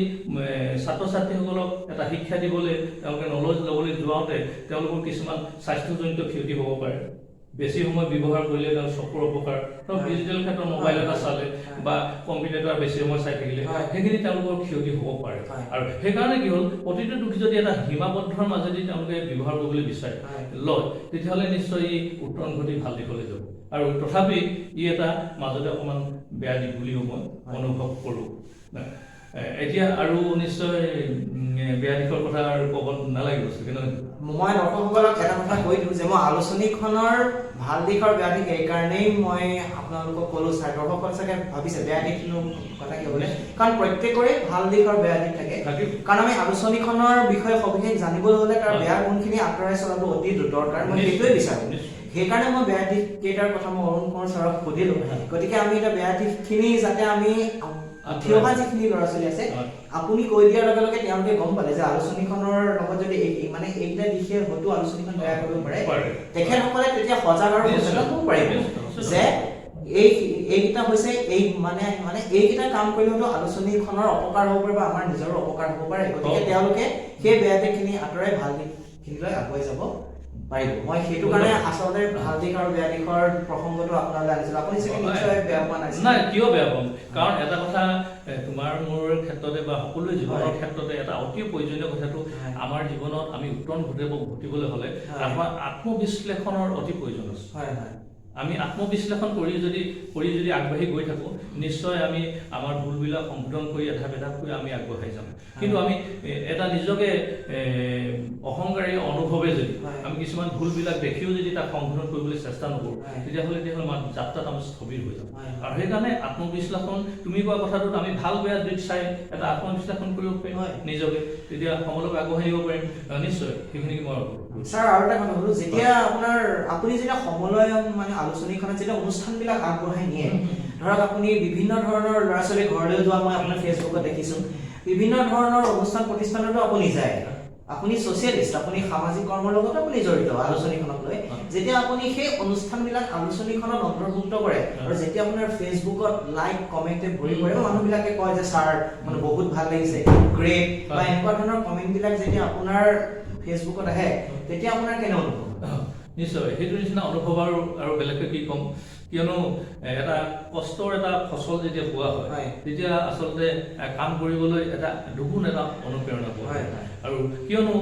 ছাত্ৰ ছাত্ৰীসকলক এটা শিক্ষা দিবলৈ, তেওঁলোকে নলেজ ল'বলৈ যোৱাওঁতে তেওঁলোকৰ কিছুমান স্বাস্থ্যজনিত ক্ষতি হ'ব পাৰে। বেছি সময় ব্যৱহাৰ কৰিলে তেওঁৰ চকুৰ অপকাৰ, ধৰক ডিজিটেল ক্ষেত্ৰত মোবাইল এটা চালে বা কম্পিউটাৰ এটা বেছি সময় চাই থাকিলে সেইখিনি তেওঁলোকৰ ক্ষতি হ'ব পাৰে। আৰু সেইকাৰণে কি হ'ল, প্ৰতিটো দুখ যদি এটা সীমাবদ্ধৰ মাজেদি তেওঁলোকে ব্যৱহাৰ কৰিবলৈ বিচাৰে, লয়, তেতিয়াহ'লে নিশ্চয় ই উত্তৰণ ঘটি ভাল দিশলৈ যাব। আৰু তথাপি ই এটা মাজতে অকণমান বেয়া দিশ বুলিও মই অনুভৱ কৰোঁ। এতিয়া আৰু নিশ্চয় বেয়া দিশৰ কথা আৰু ক'ব নালাগিব চাগে, নহয়?
মই দৰ্শকসকলক এটা কথা কৈ দিওঁ যে মই আলোচনীখনৰ ভাল দিশ আৰু বেয়া দিশ এইকাৰণেই মই আপোনালোকক ক'লো। ছাৰ, দৰ্শকসকল চাগে ভাবিছে বেয়া দিশনো কথা কি হ'বলে, কাৰণ প্ৰত্যেকৰে ভাল দিশ আৰু বেয়া দিশ থাকে।
থাকিব।
কাৰণ আমি আলোচনীখনৰ বিষয়ে সবিশেষ জানিবলৈ হ'লে তাৰ বেয়া গুণখিনি আঁতৰাই চলাটো অতি দৰকাৰ, মই সেইটোৱে বিচাৰোঁ। সেইকাৰণে মই বেয়া দিশ কেইটাৰ কথা মই অৰুণ কোঁৱৰ ছাৰক সুধিলো। গতিকে আমি এতিয়া বেয়া দিশখিনি যাতে আমি উঠি অহা যিখিনি ল'ৰা ছোৱালী আছে, আপুনি কৈ দিয়াৰ লগে লগে তেওঁলোকে গম পালে যে আলোচনীখনৰ লগত যদি মানে এইকেইটা দিশে হয়তো আলোচনীখন বেয়া কৰিব পাৰে, তেখেতসকলে তেতিয়া সজাগ আৰু সচেতন হ'ব পাৰিব যে এইকেইটা হৈছে এই মানে মানে এইকেইটা কাম কৰিলে হয়তো আলোচনীখনৰ অপকাৰ হ'ব পাৰে বা আমাৰ নিজৰো অপকাৰ হ'ব পাৰে। গতিকে তেওঁলোকে সেই বেয়া দিশখিনি আঁতৰাই ভাল দিশখিনিলৈ আগুৱাই যাব পাৰিব। মই সেইটো কাৰণে আচলতে ভাল দিশ আৰু বেয়া দিশৰ প্ৰসংগটো আপোনালৈ আনিছিলো। আপুনি চাগে নিশ্চয় বেয়া পোৱা নাছিল।
নাই, কিয় বেয়া পাম? কাৰণ এটা কথা, তোমাৰ মোৰ ক্ষেত্ৰতে বা সকলোৱে জীৱনৰ ক্ষেত্ৰতে এটা অতি প্ৰয়োজনীয় কথাটো, আমাৰ জীৱনত আমি উত্তৰণ ঘটিবলৈ হ'লে আমাৰ আত্মবিশ্লেষণৰ অতি প্ৰয়োজন আছে।
হয় হয়
আমি আত্মবিশ্লেষণ কৰি যদি আগবাঢ়ি গৈ থাকোঁ, নিশ্চয় আমি আমাৰ ভুলবিলাক সংশোধন কৰি এধাপ এধাপকৈ আমি আগবঢ়াই যাম। কিন্তু আমি এটা নিজকে অহংকাৰী অনুভৱে যদি আমি কিছুমান ভুলবিলাক দেখিও যদি তাক সংশোধন কৰিবলৈ চেষ্টা নকৰোঁ, তেতিয়াহ'লে আমাৰ যাত্ৰাত আমি স্থবিৰ হৈ যাম। আৰু সেইকাৰণে আত্মবিশ্লেষণ, তুমি কোৱা কথাটোত আমি ভাল বেয়া দিশ চাই এটা আত্মবিশ্লেষণ কৰিব পাৰিম নিজকে, তেতিয়া সমলক আগবঢ়াই নিব পাৰিম। নিশ্চয় সেইখিনিকে মই
ছাৰ, আৰু এটা কথা সুধো, যেতিয়া আপুনি যেতিয়া সমলয় মানে আলোচনীখনত যেতিয়া অনুষ্ঠানবিলাক আগবঢ়াই নিয়ে, ধৰক আপুনি বিভিন্ন ধৰণৰ ল'ৰা ছোৱালী ঘৰলৈ যোৱা মই আপোনাৰ ফেচবুকত দেখিছো, বিভিন্ন ধৰণৰ অনুষ্ঠান প্ৰতিষ্ঠানতো আপুনি যায়, আপুনি ছ'চিয়েলিষ্ট, আপুনি সামাজিক কৰ্মৰ লগতো আপুনি জড়িত আলোচনীখনক লৈ। যেতিয়া আপুনি সেই অনুষ্ঠানবিলাক আলোচনীখনত অন্তৰ্ভুক্ত কৰে আৰু যেতিয়া আপোনাৰ ফেচবুকত লাইক কমেণ্টে ভৰি পৰে, মানুহবিলাকে কয় যে ছাৰ মানে বহুত ভাল লাগিছে, গ্ৰেট, বা এনেকুৱা ধৰণৰ কমেণ্টবিলাক যেতিয়া আপোনাৰ ফেচবুকত আহে, তেতিয়া আপোনাৰ কেনে অনুভৱ হয়?
নিশ্চয় সেইটো নিচিনা অনুভৱ আৰু বেলেগকৈ কি ক'ম, কিয়নো এটা কষ্টৰ এটা ফচল যেতিয়া পোৱা হয়, তেতিয়া আচলতে কাম কৰিবলৈ এটা দুগুণ এটা অনুপ্ৰেৰণা পোৱা হয়। আৰু কিয়নো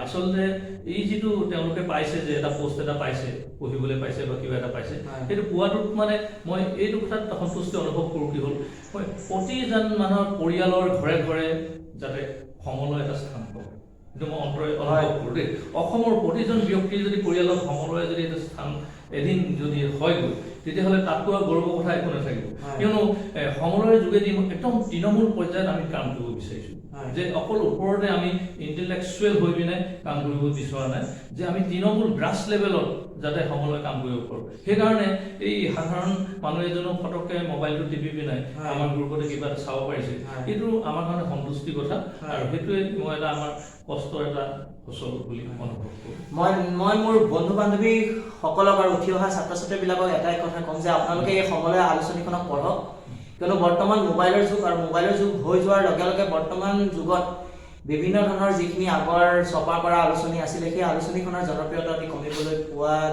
আচলতে এই যিটো তেওঁলোকে পাইছে যে এটা পোষ্ট এটা পাইছে, পঢ়িবলৈ পাইছে বা কিবা এটা পাইছে, সেইটো পোৱাটোত মানে মই এইটো কথাত সন্তুষ্টি অনুভৱ কৰোঁ কি হ'ল, মই প্ৰতিজন মানুহৰ পৰিয়ালৰ ঘৰে ঘৰে যাতে সমলয় এটা স্থান পাব, সেইটো মই অন্তৰে অনুভৱ কৰোঁ দেই। অসমৰ প্ৰতিজন ব্যক্তিৰ যদি পৰিয়ালত সমলয়ে যদি এটা স্থান এদিন যদি হয়গৈ, তেতিয়াহ'লে তাতকৈ আৰু গৌৰৱৰ কথা একো নাথাকিব। কিয়নো সমলয়ৰ যোগেদি একদম তৃণমূল পৰ্যায়ত আমি কাম কৰিব বিচাৰিছোঁ, যে অকল ওপৰতে আমি ইণ্টেলেকচুৱেল হৈ পিনে কাম কৰিব বিচৰা নাই, যে আমি তৃণমূল গ্ৰাছ লেভেলত যাতে সমলয় কাম কৰিব পাৰোঁ। সেইকাৰণে এই সাধাৰণ মানুহ এজনো ফটককৈ মোবাইলটো টিপি পিনে আমাৰ গ্ৰুপতে কিবা এটা চাব পাৰিছে, এইটো আমাৰ কাৰণে সন্তুষ্টিৰ কথা। আৰু সেইটোৱে মই এটা আমাৰ কষ্টৰ এটা ফচল বুলি অনুভৱ কৰোঁ।
মই মোৰ বন্ধু বান্ধৱীসকলক আৰু উঠি অহা ছাত্ৰ ছাত্ৰীবিলাকক এটাই কথা ক'ম যে আপোনালোকে এই সমলয় আলোচনীখনক পঢ়ক, কিয়নো বৰ্তমান মোবাইলৰ যুগ, আৰু মোবাইলৰ যুগ হৈ যোৱাৰ লগে লগে বৰ্তমান যুগত বিভিন্ন ধৰণৰ যিখিনি আগৰ ছপা কৰা আলোচনী আছিলে, সেই আলোচনীখনৰ জনপ্ৰিয়তা অতি কমিবলৈ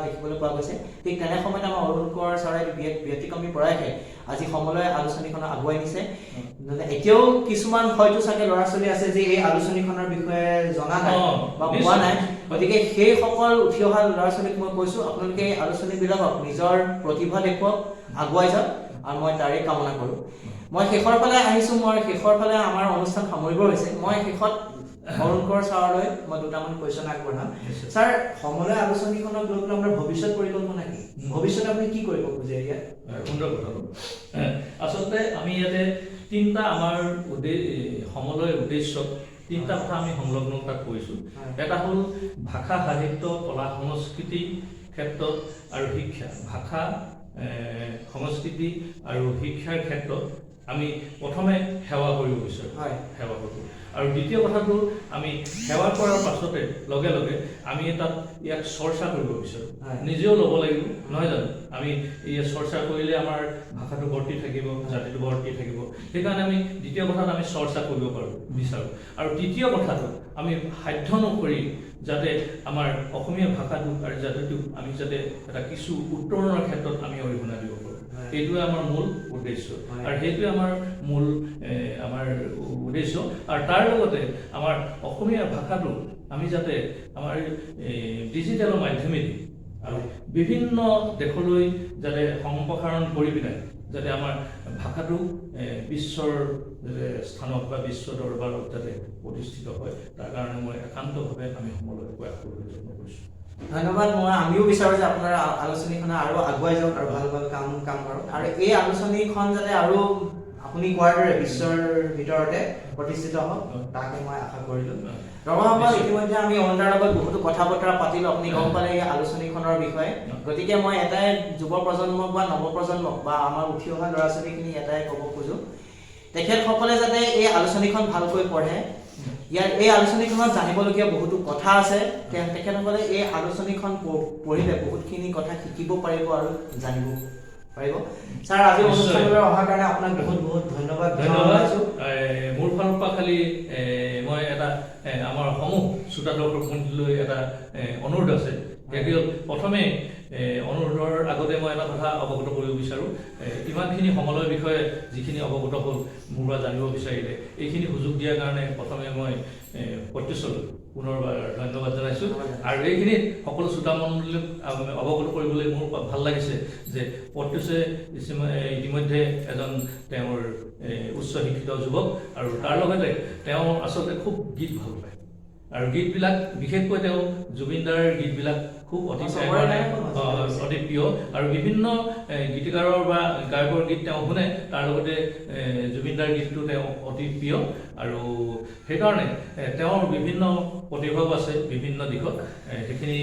দেখিবলৈ পোৱা গৈছে। ঠিক তেনে সময়ত আমাৰ অৰুণ কোঁৱৰ ছাৰে ব্যতিক্ৰমী প্ৰয়াসে আজি সমলয় আলোচনীখনক আগুৱাই নিছে। এতিয়াও কিছুমান হয়তো চাগে ল'ৰা ছোৱালী আছে যে এই আলোচনীখনৰ বিষয়ে জনা নাই বা পোৱা নাই, গতিকে সেইসকল উঠি অহা ল'ৰা ছোৱালীক মই কৈছো, আপোনালোকে এই আলোচনীবিলাকক নিজৰ প্ৰতিভা দেখুৱাওক, আগুৱাই যাওক, আৰু মই তাৰেই কামনা কৰোঁ। মই শেষৰ ফালে আহিছো, মই শেষৰ ফালে আমাৰ অনুষ্ঠান সামৰিব হৈছে। মই শেষত অৰুণ কোঁৱৰ ছাৰলৈ মই দুটামান কুৱেশ্যন আগবঢ়াম। ছাৰ, সমলয় আলোচনীখনক লৈ পেলাই আপোনাৰ ভৱিষ্যত পৰিকল্পনা কি? ভৱিষ্যতে আপুনি কি কৰিব খোজে ইয়াত?
সুন্দৰ কথাটো। আচলতে আমি ইয়াতে তিনিটা আমাৰ সমলয়ৰ উদ্দেশ্য তিনিটা কথা আমি সংলগ্ন তাত কৰিছোঁ। এটা হ'ল ভাষা সাহিত্য কলা সংস্কৃতি ক্ষেত্ৰত আৰু শিক্ষা, ভাষা সংস্কৃতি আৰু শিক্ষাৰ ক্ষেত্ৰত আমি প্ৰথমে সেৱা কৰিব বিচাৰোঁ, সেৱা কৰিব। আৰু দ্বিতীয় কথাটো, আমি সেৱা কৰাৰ পাছতে লগে লগে আমি তাত ইয়াক চৰ্চা কৰিব বিচাৰোঁ। নিজেও ল'ব লাগিব, নহয় জানো? আমি ইয়াক চৰ্চা কৰিলে আমাৰ ভাষাটো বৰ্তি থাকিব, জাতিটো বৰ্তি থাকিব। সেইকাৰণে আমি দ্বিতীয় কথাত আমি চৰ্চা কৰিব পাৰোঁ, বিচাৰোঁ। আৰু তৃতীয় কথাটো, আমি সাধ্য অনুসৰি যাতে আমাৰ অসমীয়া ভাষাটোক আৰু জাতিটোক আমি যাতে এটা কিছু উত্তৰণৰ ক্ষেত্ৰত আমি অৰিহণা দিব পাৰোঁ। এইটোৱে আমাৰ মূল উদ্দেশ্য আৰু সেইটোৱে আমাৰ মূল আমাৰ উদ্দেশ্য। আৰু তাৰ লগতে আমাৰ অসমীয়া ভাষাটো আমি যাতে আমাৰ ডিজিটেলৰ মাধ্যমেদি আৰু বিভিন্ন দেশলৈ যাতে সম্প্ৰসাৰণ কৰি পিনে যাতে আমাৰ ভাষাটো বিশ্বৰ যাতে স্থানত বা বিশ্ব দৰবাৰত যাতে প্ৰতিষ্ঠিত হয়, তাৰ কাৰণে মই একান্তভাৱে আমি সমলয় প্ৰয়াস কৰিবলৈ যত্ন কৰিছোঁ।
ধন্যবাদ। আমিও বিচাৰোঁ যে আপোনাৰ আলোচনীখনে আৰু আগুৱাই যাওক আৰু ভাল ভাল কাম কাম কৰক আৰু এই আলোচনীখন যাতে আৰু আপুনি কোৱাৰ দৰে বিশ্বৰ ভিতৰতে প্ৰতিষ্ঠিত হওক, তাকে মই আশা কৰিলোঁ। দৰ্শকসকল, ইতিমধ্যে আমি অৰুণদাৰ লগত বহুতো কথা বতৰা পাতিলোঁ। আপুনি গম পালে এই আলোচনীখনৰ বিষয়ে। গতিকে মই এটাই যুৱ প্ৰজন্মক বা নৱপ্ৰজন্মক বা আমাৰ উঠি অহা ল'ৰা ছোৱালীখিনিক এটাই ক'ব খোজোঁ, তেখেতসকলে যাতে এই আলোচনীখন ভালকৈ পঢ়ে। ইয়াৰ এই আলোচনীখনত জানিবলগীয়া বহুতো কথা আছে। তেখেতসকলে এই আলোচনীখন পঢ়িলে বহুতখিনি কথা শিকিব পাৰিব আৰু জানিব পাৰিব। ছাৰ, আজি অনুষ্ঠানলৈ অহাৰ কাৰণে আপোনাক বহুত বহুত ধন্যবাদ
ধন্যবাদ।
জনাইছোঁ।
মোৰ ফালৰ পৰা খালি মই এটা আমাৰ সমূহ শ্ৰোতা দৰ্শক মণ্ডলীলৈ এটা অনুৰোধ আছে। সেইটো হ'ল, প্ৰথমে অনুৰোধৰ আগতে মই এটা কথা অৱগত কৰিব বিচাৰোঁ। ইমানখিনি সমলয়ৰ বিষয়ে যিখিনি অৱগত হ'ল, মোৰ পৰা জানিব বিচাৰিলে, এইখিনি সুযোগ দিয়াৰ কাৰণে প্ৰথমে মই প্ৰত্যুষলৈ পুনৰবাৰ ধন্যবাদ জনাইছোঁ। আৰু এইখিনিত সকলো শ্ৰোতা মণ্ডলীক অৱগত কৰিবলৈ মোৰ ভাল লাগিছে যে প্ৰত্যুষে ইতিমধ্যে এজন তেওঁৰ উচ্চ শিক্ষিত যুৱক আৰু তাৰ লগতে তেওঁ আচলতে খুব গীত ভাল পায় আৰু গীতবিলাক বিশেষকৈ তেওঁ জুবিনদাৰ গীতবিলাক খুব অতি
চবৰে কাৰণে খুব ভাল লাগে।
অতি প্ৰিয় আৰু বিভিন্ন গীতিকাৰৰ বা গায়কৰ গীত তেওঁ শুনে, তাৰ লগতে জুবিনদাৰ গীতটো তেওঁ অতি প্ৰিয় আৰু সেইকাৰণে তেওঁৰ বিভিন্ন প্ৰতিভাও আছে বিভিন্ন দিশত। সেইখিনি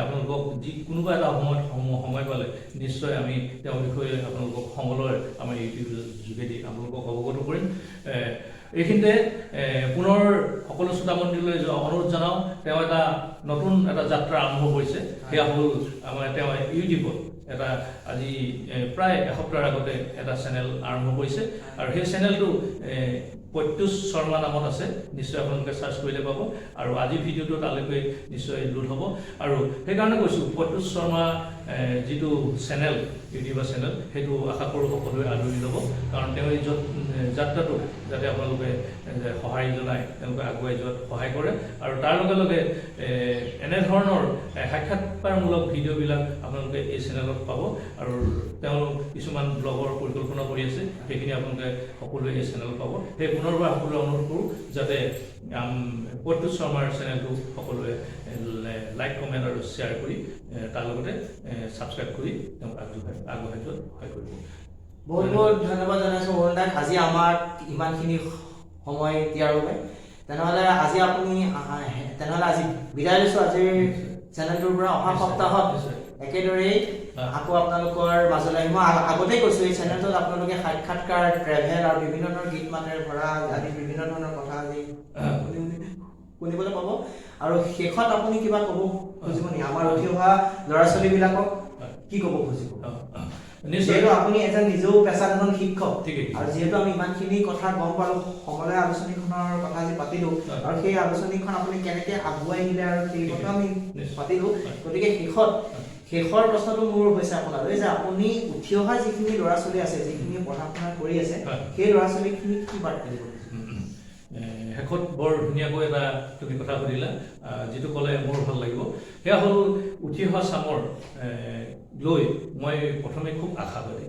আপোনালোকক যি কোনোবা এটা সময়ত সময় পালে নিশ্চয় আমি তেওঁৰ বিষয়ে আপোনালোকক সমলয় আমাৰ ইউটিউব যোগেদি আপোনালোকক অৱগত কৰিম। এইখিনিতে পুনৰ সকলো শ্ৰোতা মণ্ডলীলৈ অনুৰোধ জনাওঁ, তেওঁ এটা নতুন এটা যাত্ৰা আৰম্ভ কৰিছে। সেয়া হ'ল আমাৰ তেওঁ ইউটিউবত এটা আজি প্ৰায় এসপ্তাহৰ আগতে এটা চেনেল আৰম্ভ কৰিছে আৰু সেই চেনেলটো প্ৰত্যুষ শৰ্মা নামত আছে। নিশ্চয় আপোনালোকে চাৰ্চ কৰিলে পাব আৰু আজি ভিডিঅ'টো তালৈকে নিশ্চয় লোড হ'ব। আৰু সেইকাৰণে কৈছোঁ, প্ৰত্যুষ শৰ্মা যিটো চেনেল, ইউটিউবৰ চেনেল, সেইটো আশা কৰোঁ সকলোৱে আদৰি ল'ব, কাৰণ তেওঁ এই য'ত যাত্ৰাটো যাতে আপোনালোকে সঁহাৰি জনাই তেওঁলোকে আগুৱাই যোৱাত সহায় কৰে। আৰু তাৰ লগে লগে এনেধৰণৰ সাক্ষাৎকাৰমূলক ভিডিঅ'বিলাক আপোনালোকে এই চেনেলত পাব আৰু তেওঁ কিছুমান ব্লগৰ পৰিকল্পনা কৰি আছে, সেইখিনি আপোনালোকে সকলোৱে এই চেনেলত পাব। সেই পুনৰবাৰ সকলোৱে অনুৰোধ কৰোঁ যাতে প্ৰত্যুষ শৰ্মাৰ চেনেলটো সকলোৱে লাইক, কমেণ্ট আৰু শ্বেয়াৰ কৰি তাৰ লগতে ছাবস্ক্ৰাইব কৰি তেওঁক আগবঢ়াই আগবঢ়াই যোৱাত সহায় কৰিব।
বহুত বহুত ধন্যবাদ জনাইছো অৰুণ দাক আজি আমাক ইমানখিনি সময় দিয়াৰ বাবে। তেনেহ'লে আজি আপুনি তেনেহ'লে আজি বিদায় লৈছো আজিৰ চেনেলটোৰ পৰা। অহা সপ্তাহত একেদৰেই আকৌ আপোনালোকৰ মাজলৈ আহিম। মই আগতেই কৈছো, এই চেনেলটোত আপোনালোকে সাক্ষাৎকাৰ, ট্ৰেভেল আৰু বিভিন্ন ধৰণৰ গীত মাতেৰে ভৰা আদি বিভিন্ন ধৰণৰ কথা আজি শুনিবলৈ পাব। আৰু শেষত আপুনি কিবা ক'ব খুজিব নেকি? আমাৰ উঠি অহা ল'ৰা ছোৱালীবিলাকক কি ক'ব খুজিব?
নিশ্চয়।
যিহেতু আপুনি এজন নিজেও পেছাত এজন শিক্ষক আৰু যিহেতু আমি ইমানখিনি কথা গম পালো, সমলয় আলোচনীখনৰ কথা আজি পাতিলো আৰু সেই আলোচনীখন আপুনি কেনেকে আগুৱাই নিলে আৰু সেই কথা আমি পাতিলো। গতিকে শেষৰ প্ৰশ্নটো মোৰ হৈছে আপোনালৈ যে আপুনি উঠি অহা যিখিনি ল'ৰা ছোৱালী আছে, যিখিনি পঢ়া শুনা কৰি আছে, সেই ল'ৰা ছোৱালীখিনিক কি বাৰ্তা দিব?
শেষত বৰ ধুনীয়াকৈ এটা তুমি কথা সুধিলা, যিটো ক'লে মোৰ ভাল লাগিব। সেয়া হ'ল উঠি অহা চামৰ লৈ মই প্ৰথমে খুব আশাবাদী,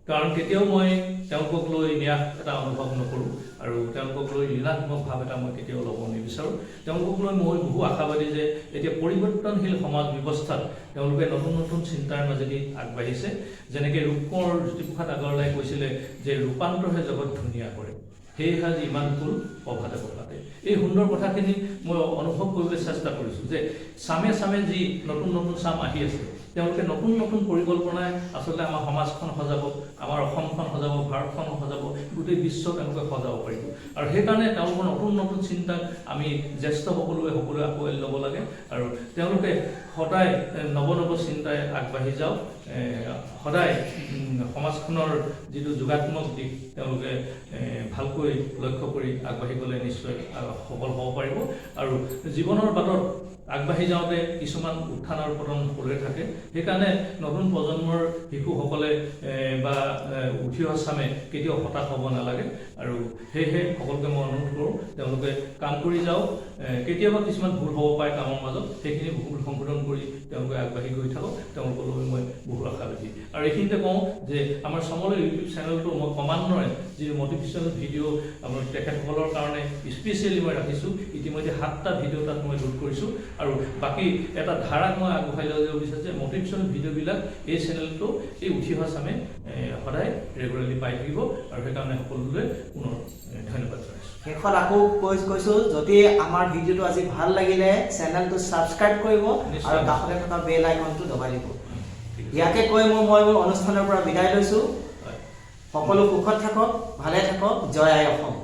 কাৰণ কেতিয়াও মই তেওঁলোকক লৈ নিৰাশ এটা অনুভৱ নকৰোঁ আৰু তেওঁলোকক লৈ ঋণাত্মক ভাৱ এটা মই কেতিয়াও ল'ব নিবিচাৰোঁ। তেওঁলোকক লৈ মই বহু আশাবাদী যে এতিয়া পৰিৱৰ্তনশীল সমাজ ব্যৱস্থাত তেওঁলোকে নতুন নতুন চিন্তাৰ মাজেদি আগবাঢ়িছে। যেনেকৈ ৰূপকোঁৱৰ জ্যোতিপ্ৰসাদ আগৰৱালাই কৈছিলে যে ৰূপান্তৰহে জগত ধুনীয়া কৰে, সেয়েহে আজি ইমান ফুল প্ৰভাতে প্ৰভাতে। এই সুন্দৰ কথাখিনি মই অনুভৱ কৰিবলৈ চেষ্টা কৰিছোঁ যে চামে চামে যি নতুন নতুন চাম আহি আছে, তেওঁলোকে নতুন নতুন পৰিকল্পনাই আচলতে আমাৰ সমাজখন সজাব, আমাৰ অসমখন সজাব, ভাৰতখন সজাব, গোটেই বিশ্ব তেওঁলোকে সজাব পাৰিব। আৰু সেইকাৰণে তেওঁলোকৰ নতুন নতুন চিন্তাক আমি জ্যেষ্ঠ সকলোৱে সকলোৱে আঁকোৱালি ল'ব লাগে আৰু তেওঁলোকে সদায় নৱ নৱ চিন্তাই আগবাঢ়ি যাওক। সদায় সমাজখনৰ যিটো যোগাত্মক দিশ তেওঁলোকে ভালকৈ লক্ষ্য কৰি আগবাঢ়ি গ'লে নিশ্চয় সফল হ'ব পাৰিব। আৰু জীৱনৰ বাটত আগবাঢ়ি যাওঁতে কিছুমান উত্থান আৰু পতন সকলোৰে থাকে। সেইকাৰণে নতুন প্ৰজন্মৰ শিশুসকলে বা উঠি অহা চামে কেতিয়াও হতাশ হ'ব নালাগে। আৰু সেয়েহে সকলোকে মই অনুৰোধ কৰোঁ, তেওঁলোকে কাম কৰি যাওক। কেতিয়াবা কিছুমান ভুল হ'ব পাৰে কামৰ মাজত, সেইখিনি ভুল সংশোধন কৰি তেওঁলোকে আগবাঢ়ি গৈ থাকক। তেওঁলোকলৈ মই বহু আশাবাদী। আৰু এইখিনিতে কওঁ যে আমাৰ সমলৰ ইউটিউব চেনেলটো মই ক্ৰমান্বয়ে যি মটিভেশ্যনেল ভিডিঅ' আপোনাৰ তেখেতসকলৰ কাৰণে স্পেচিয়েলি মই ৰাখিছোঁ। ইতিমধ্যে 7টা ভিডিঅ' তাত মই লোড কৰিছোঁ আৰু বাকী এটা ধাৰাক মই আগবঢ়াই লৈ যাব বিচাৰিছোঁ যে মটিভেশ্যনেল ভিডিঅ'বিলাক এই চেনেলটো এই উঠি অহা চামে সদায় ৰেগুলাৰলি পাই থাকিব। আৰু সেইকাৰণে সকলোলৈ পুনৰ ধন্যবাদ জনাইছোঁ।
শেষত আকৌ কৈছোঁ, যদি আমাৰ ভিডিঅ'টো আজি ভাল লাগিলে চেনেলটো ছাবস্ক্ৰাইব কৰিব আৰু কাষতে থকা বেল আইকনটো দবাই দিব।
ঠিক আছে।
ইয়াকে কৈ মই মোৰ অনুষ্ঠানৰ পৰা বিদায় লৈছোঁ।
হয়।
সকলো সুখত থাকক, ভালে থাকক। জয় আই অসম।